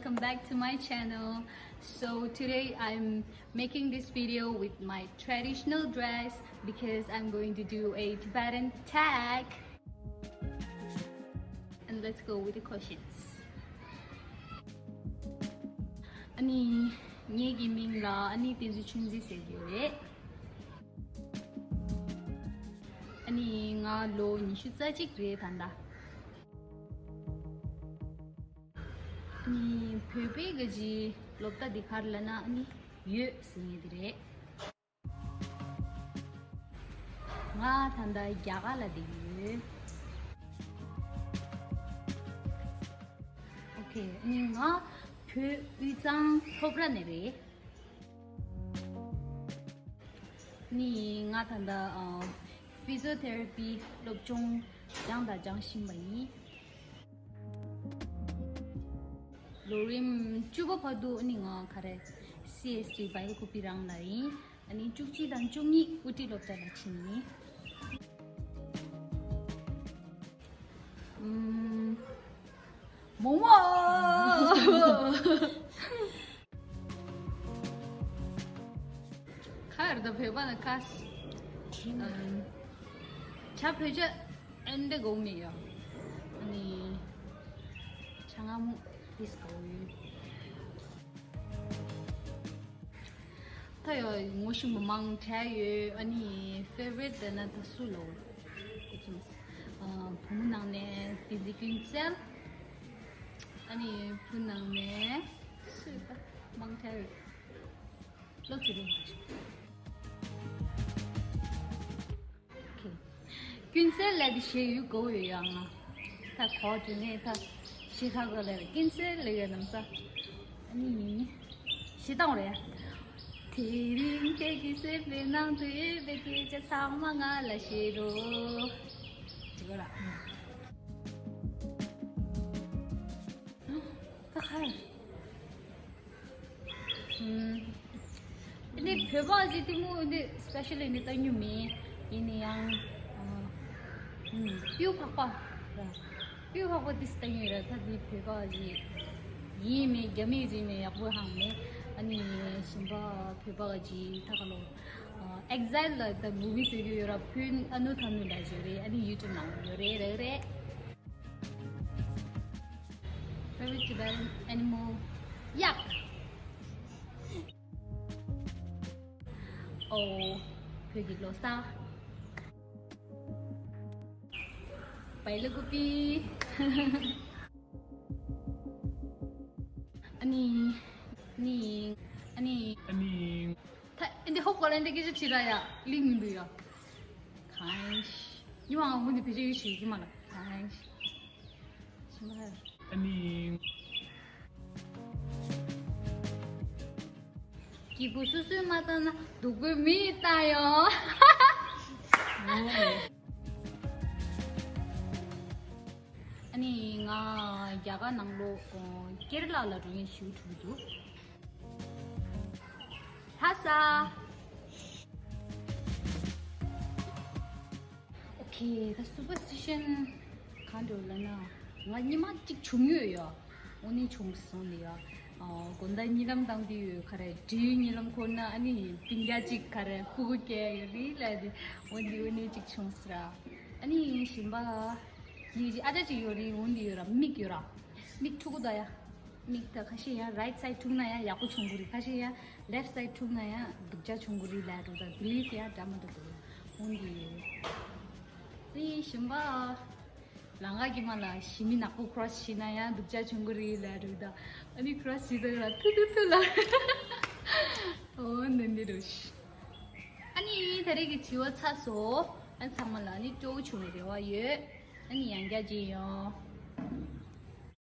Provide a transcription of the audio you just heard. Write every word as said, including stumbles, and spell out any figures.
Welcome back to my channel. So today I'm making this video with my traditional dress because I'm going to do a Tibetan tag. And let's go with the questions. ཨ་ནི་ངེད་ཀྱི་མིང་ལ་ཨ་ནི་བསྟན་འཛིན་ཆོས་འཛིན་ཟེར་གྱི་ཡོད་རེད། ཨ་ནི་ང་ལོ་ཉི་ཤུ་རྩ་གཅིག་རེད་ད་ལྟ། ཨ་ནི་བོད་པའི་གི་སློབ་གྲྭ་འདི་ག་རེ་ལབ་ན་ཨ་ནི་ཡོད་ཟེར་མཁན་དེ་རེད། ང་ད་ལྟ་རྒྱ་གར་ལ་བསྡད་ཡོད། ཨོ་ཁེ། ཨ་ནི་ང་བོད་དབུས་གཙང་སློབ་ར་ནས་རེད། ནི་ང་ད་ལྟ་ཕི་ཟི་ཡོ་ཐེ་ར་པི་སློབ་སྦྱོང་སྦྱངས་དང་སྦྱང་བཞིན་པ་ཡིན། ལོ་རིམ་བཅུ་པ་བར་དུ་ནི་ང་ག་རེ་སི་ཨེས་ཊི་བྷའི་ལ་ཀུ་པི་རང་ལ་ཡིན། ཨ་ནི་བཅུ་གཅིག་དང་བཅུ་གཉིས་དབུ་ཁྲིད་སློབ་གྲྭ་ལ་ཕྱིན་ཡིན། ཨུམ། མོག་མོག་ཁ་ཡར་ད་བོད་པ་ན་ཁ་ས། ཨམ། ཆ་བོད་ཆ་ཨེ་འདྲ་གོ་མི་ཡོད། ཨ་ནི་ཆ་ང་མོ་དིས་གོ་ཡོད། ད་ཡོད་ངོ་ཤེས་མི་མང་ཆ་ཡོད། ཨ་ནི་ཕེ་ཝ་རིཊ་དེ་ན་ད་སུ་ལོ། ཨ་ཙུམ། ཨ། བུ་མོ་ནང་ནས་བསྟན་འཛིན་ཀུན་གསལ། ཨ་ནི་བུ་ནང་ནས་སུ་ད་མང་ཆ་ཡོད། བློ་ཚིག་རེད། ཀུན་གསལ་ལབ་དེ་ཞེས་ཡུལ་གོ་ཡོད་ཡ་ང་། ད་གོ་དུས་ནས་ད་ཞེ་ཁ་གོ་ལ་ཀུན་གསལ་ལབ་ཡོད་ནམ་ས། ཨ་ནི་ཞེ་སྡང་རེད། དེ་རིང་ཁྱེད་ཀྱི་སེམས་པའི་ནང་དུ་ཡོད་པའི་སྐད་ཆ་ཚང་མ་ང་ལ་བཤད་རོགས། དེ་ག་ར། ད་ག་ར། ཨུམ། ཨ་ནི་བོད་པ་ཞིག་དེ་མོ་འདི་སི་པེ་ཤལ་ལི་འདི་ལྟ་མྱོང་མེད། ཡིན་ན་ཡང་། ཨུམ། སྤུས་འཕགས་པ་ར། སྤུས་འཕགས་པ་དེ་ལྟ་མྱོང་ར། ད་འདི་བོད་པ་ཞིག་ཡིན་མེད། རྒྱ་མི་ཞིག་མེད། ཡག་པོ་ཧང་མེད། ཨ་ནི་གཞན་པ་བོད་པ་ཞིག་ད་ག་ལོ། ཨེག་ཟའིལ་ལ་ད་མུ་བི་བཟོ་གི་ཡོད་ར། ཕུན་ཨ་ནུ་ཐ་ནུ་ལ་བཟོས་རེད། ཨ་ནི་ཡུ་ཊུབ་ནང་ཡོད་རེད། རེད་རེད། Favorite Tibetan animal? Yak. Oh, བོད་ཀྱི་ལོ་གསར། བྷའི་ལ་ཀུ་པི། ཨ་ནི། ནི། ཨ་ནི། ཨ་ནི། ད་འདི་ཧོབ་གོ་ལ་འདི་སྐད་ཆ་དྲིས་ར་ཡ། ལིང་མི་འདུག་ཡ། གང་ཤི། ཉི་མ་ང་ཧུ་འདི་བེད་སྤྱོད་ཡོད་ཤི་ཉི་མ་ལ། གང་ཤི། ཤི་མ་ཧ། ཨ་ནི། སྐྱིད་པོ་སོ་སོས་མ་བཏང་ན་སྡུག་པོའི་མི་ཡིས་བཏང་ཡོང་། ཨ་ནི་ང་རྒྱ་གར་ནང་ལོགས་ཀེ་ར་ལ་ལ་འགྲོ་མཁན་ཞིག་འགྲོ་གི་འདུག་ལྷ་ས། ཨོ་ཁེ། ད་སུ་པར་སི་ཊི་ཤན་གང་འགྲོ་ལབ་ན། ང་ཉི་མ་གཅིག་བྱུང་ཡོད་ཡ། འོ་ནི་བྱུང་སོང་ནི་ཡ། ཨ། དགོང་དག་གཉིད་ལམ་བཏང་དུས་ཡོད་ག་རེ། སྦྲུལ་གཉིད་ལམ་ཁོ་ན་ཨ་ནི་སྤུན་ཀྱག་གཅིག་ག་རེ་སྤུ་གུ་སྐྱེ་ཡོད་རེད་ལབ་དེ། འོ་འདི་འོ་ནི་གཅིག་བྱུང་སོང་ར། ཨ་ནི་གཞན་པ་ནི་ཨ་ཅག་གཅིག་ཡོད་རེད། འོ་འདི་ཡོད་ར། མིག་ཡོད་ར། མིག་འཁྲུག་གི་འདུག་ཡ། མིག་ད་ཁ་ཤས་ཡང་རའིཊ་སའིཌ་འཁྲུག་ན་ཡང་ཡག་པོ་བྱུང་གི་རེད། ཁ་ཤས་ཡང་ལེཕཊ་སའིཌ་འཁྲུག་ན་ཡང་སྡུག་ཅག་བྱུང་གི་རེད་ལབ་འགྲོ། ད་བྷི་ལིབ་ཡང་འདྲ་མི་འདུག་གི་རེད། འོ་འདི་ཡོད། ཨ་ནི་གཞན་པ། ལམ་ཁ་གི་མ་ལ་ཞི་མི་ནག་པོ་ཁོ་རོ་སི་བྱས་ན་ཡང་སྡུག་ཅག་བྱུང་གི་རེད་ལབ་འགྲོ། ད་ཨ་ནི་ཁོ་རོ་སི་བྱས་ཙང་ལ་ཐུ་ཐུ་ཐུ་ལ། འོ་འདི་འདི་རུ་ཤི། ཨ་ནི་ད་རེས་ཀྱི་དྲི་བ་ཚར་སོང་། ཨ་ནི་ཚང་མ་ལ་ཨ་ནི་སྤྲོ་བོ་བྱུང་བའི་རེ་བ་ཡོད། ཨ་ནི་ཡང་བསྐྱར་མཇལ་ཡོང་།